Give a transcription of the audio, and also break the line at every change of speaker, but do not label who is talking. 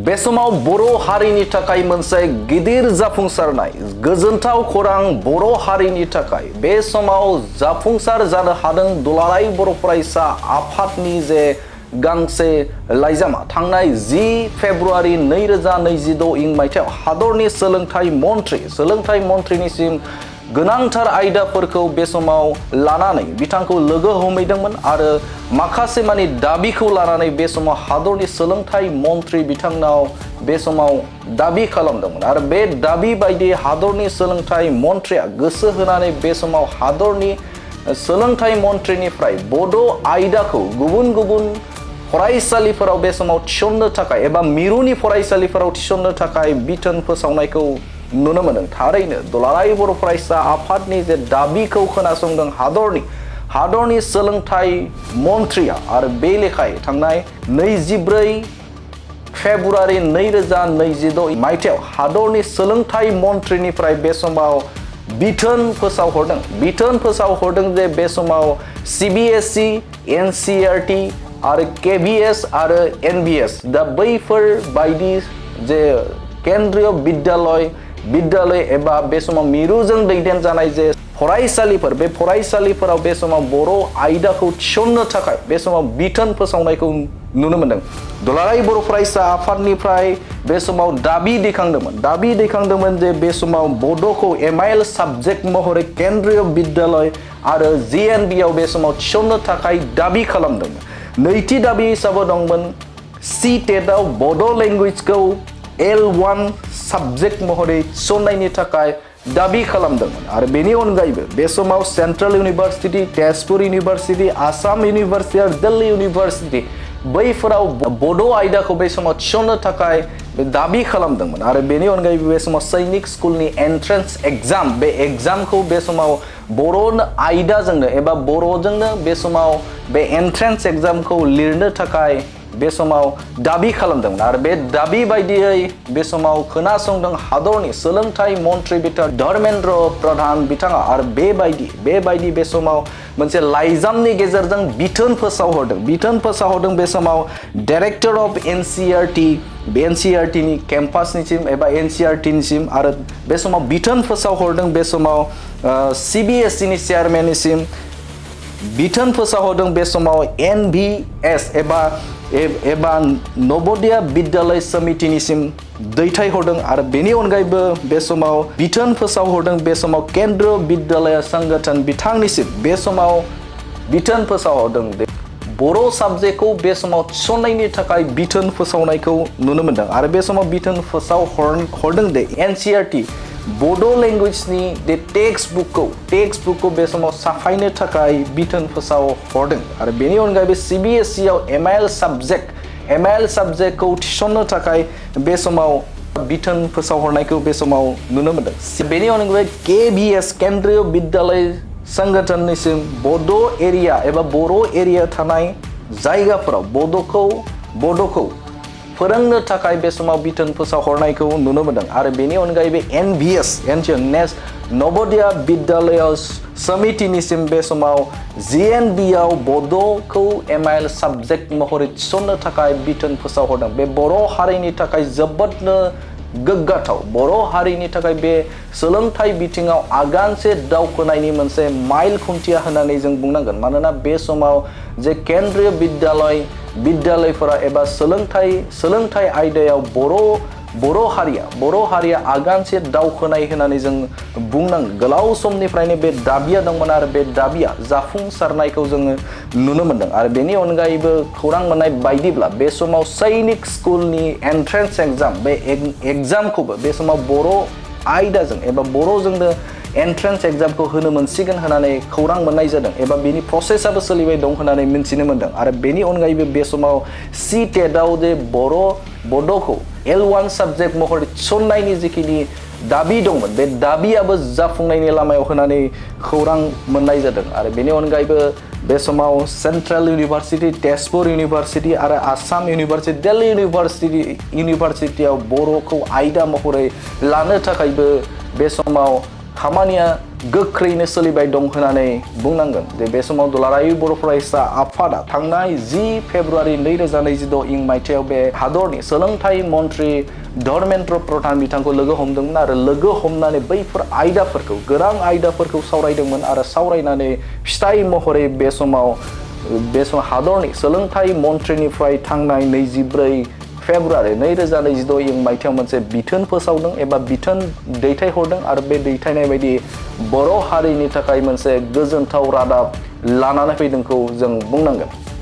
बे समाव बर' हारिनि थाखाय मोनसे गिदिर जाफुंसारनाय गोजोनथाव खौरां बर' हारिनि थाखाय बे समाव जाफुंसार जानो हादों दुलाराय बर' फरायसा आफादनि जे गांसे लाइजामा थांनाय 10 फेब्रुआरि 2026 इं मायथाइयाव हादरनि सोलोंथाइ मन्थ्रिनिसिम गोनांथार आयदाफोरखौ बे समाव लानानै बिथांखौ लोगो हमहैदोंमोन आरो माखासे मानि दाबिखौ लानानै बे समाव हादरनि सोलोंथाइ मन्थ्रि बिथांनाव बे समाव दाबि खालामदोंमोन आरो बे दाबि बायदि हादरनि सोलोंथाइ मन्थ्रिया गोसो होनानै बे समाव हादरनि सोलोंथाइ मन्थ्रिनिफ्राय बड' आयदाखौ गुबुन फरायसालिफोराव बे समाव थिसननो थाखाय एबा मिरुनि फरायसालिफोराव थिसननो थाखाय बिथोन फोसावनायखौ नुनो मोनदों। थारैनो दुलाराय बर' फरायसा आफादनि जे दाबिखौ खोनासंदों हादरनि सोलोंथाइ मन्थ्रिया आरो बे लेखायै थांनाय 24 फेब्रुआरि 2026 मायथाइयाव हादरनि सोलोंथाइ मन्थ्रिनिफ्राय बे समाव बिथोन फोसावहरदों जे बे समाव CBSE, NCERT आरो KVS आरो NBS दा बैफोर बायदि जे केन्द्रीय बिद्यालय एबा बे समाव मिरुजों दैदेनजानाय जे फरायसालिफोर बे फरायसालिफोराव बे समाव बर' आयदाखौ थिसननो थाखाय बे समाव बिथोन फोसावनायखौ नुनो मोनदों। दुलाराय बर' फरायसा आफादनिफ्राय बे समाव दाबि दैखांदोंमोन जे बे समाव बड'खौ MIL साबजेक्ट महरै केन्द्रीय बिद्यालय आरो GNB आव बे समाव थिसननो थाखाय दाबि खालामदोंमोन। नैथि दाबि हिसाबै दंमोन CTET आव बड' लेंगुवेजखौ L1 साबजेक्ट महरै थिसननायनि थाखाय दाबि खालामदोंमोन आरो बेनि अनगायैबो बे समाव central university, Tezpur university, Assam university आरो दिल्ली इउनिभार्सिटि बैफोराव बड' आयदाखौ बे समाव थिसननो थाखाय दाबि खालामदोंमोन आरो बेनि अनगायैबो बे समाव सैनिक स्कुलनि एन्ट्रेन्स एग्जाम बे एग्जामखौ बे समाव बर' आयदाजोंनो एबा बर'जोंनो बे समाव बे एन्ट्रेन्स एग्जामखौ लिरनो थाखाय बे समाव दाबि खालामदोंमोन आरो बे दाबि बायदियै बे समाव खोनासंदों हादरनि सोलोंथाइ मन्थ्रि बिथां धर्मेन्द्र प्रधान बिथाङा आरो बेबायदि बे समाव मोनसे लाइजामनि गेजेरजों बिथोन फोसावहरदों बे समाव डाइरेक्टर अफ NCERT नि केम्पासनिसिम एबा NCERT निसिम आरो बे समाव बिथोन फोसावहरदों बे समाव CBSE नि चेयारमेननिसिम बिथोन फोसावहरदों बे समाव NVS एबा नवोदया बिद्यालय समितिनिसिम दैथायहरदों आरो बेनि अनगायैबो बे समाव बिथोन फोसावहरदों बे समाव केन्द्र बिद्यालय संगठन बिथांनिसिम बे समाव बिथोन फोसावहरदों बर' साबजेक्टखौ बे समाव थिसननायनि थाखाय बिथोन फोसावनायखौ नुनो मोनदों आरो बे समाव बिथोन फोसावहरदों दे NCERT बड' लेंगुवेजनि दे टेक्स्ट बुकखौ बे समाव साफायनो थाखाय बिथोन फोसावहरदों आरो बेनि अनगायैबो CBSE आव MIL साबजेक्टखौ थिसननो थाखाय बे समाव बिथोन फोसावहरनायखौ बे समाव नुनो मोनदों। बेनि अनगायै KVS केन्द्रीय बिद्यालय संगठननिसिम बड' एरिया एबा बर' एरिया थानाय जायगाफोराव बड'खौ फोरोंनो थाखाय बे समाव बिथोन फोसावहरनायखौ नुनो मोनदों आरो बेनि अनगायैबो NVS नवोदया बिद्यालय समितिनिसिम बे समाव GNB आव बड'खौ MIL साबजेक्ट महरै थिसननो थाखाय बिथोन फोसावहरदों। बे बर' हारिनि थाखाय जोबोदनो गोग्गाथाव बर' हारिनि थाखाय बे सोलोंथाइ बिथिङाव आगानसे दावखोनायनि मोनसे माइल खुन्थिया होननानै जों बुंनांगोन मानोना बे समाव जे केन्द्रीय बिद्यालयफोरा एबा सोलोंथाइ आयदायाव बर' हारिया आगानसे दावखोनाय होननानै जों बुंनांगोन। गोलाव समनिफ्रायनो बे दाबिया दंमोन आरो बे दाबिया जाफुंसारनायखौ जोङो नुनो मोनदों आरो बेनि अनगायैबो खौरां मोननाय बायदिब्ला बे समाव सैनिक स्कुलनि एन्ट्रेन्स एग्जाम बे एग्जामखौबो बे समाव बर' आयदाजों एबा बर'जोंनो एन्ट्रेन्स एग्जामखौ होनो मोनसिगोन होननानै खौरां मोननाय जादों एबा बेनि प्रसेसआबो सोलिबाय दं होननानै मिन्थिनो मोनदों आरो बेनि अनगायैबो बे समाव CTET आव जे बड'खौ L1 साबजेक्ट महरै थिसननायनि जिखिनि दाबि दंमोन बे दाबियाबो जाफुंनायनि लामायाव होननानै खौरां मोननाय जादों आरो बेनि अनगायैबो बे समाव सेन्ट्रेल इउनिभार्सिटि, तेजपुर इउनिभार्सिटि आरो आसाम इउनिभार्सिटि, दिल्ली इउनिभार्सिटियाव बर'खौ आयदा महरै लानो थाखायबो बे समाव खामानिया गोख्रैनो सोलिबाय दं होननानै बुंनांगोन जे बे समाव दुलाराय बर' फरायसा आफादा थांनाय 10 फेब्रुवारि 2026 इं मायथाइयाव बे हादरनि सोलोंथाइ मन्त्रि धर्मेन्द्र प्रधान बिथांखौ लोगो हमदोंमोन आरो लोगो हमनानै बैफोर आयदाफोरखौ गोनां आयदाफोरखौ सावरायदोंमोन आरो सावरायनानै फिथाइ महरै बे समाव हादरनि सोलोंथाइ मन्थ्रिनिफ्राय थांनाय 24 फेब्रुवारि 2026 इं मायथाइयाव मोनसे बिथोन फोसावदों एबा बिथोन दैथायहरदों आरो बे दैथायनाय बायदि बर' हारिनि थाखाय मोनसे गोजोनथाव रादाब लानानै फैदोंखौ जों बुंनांगोन।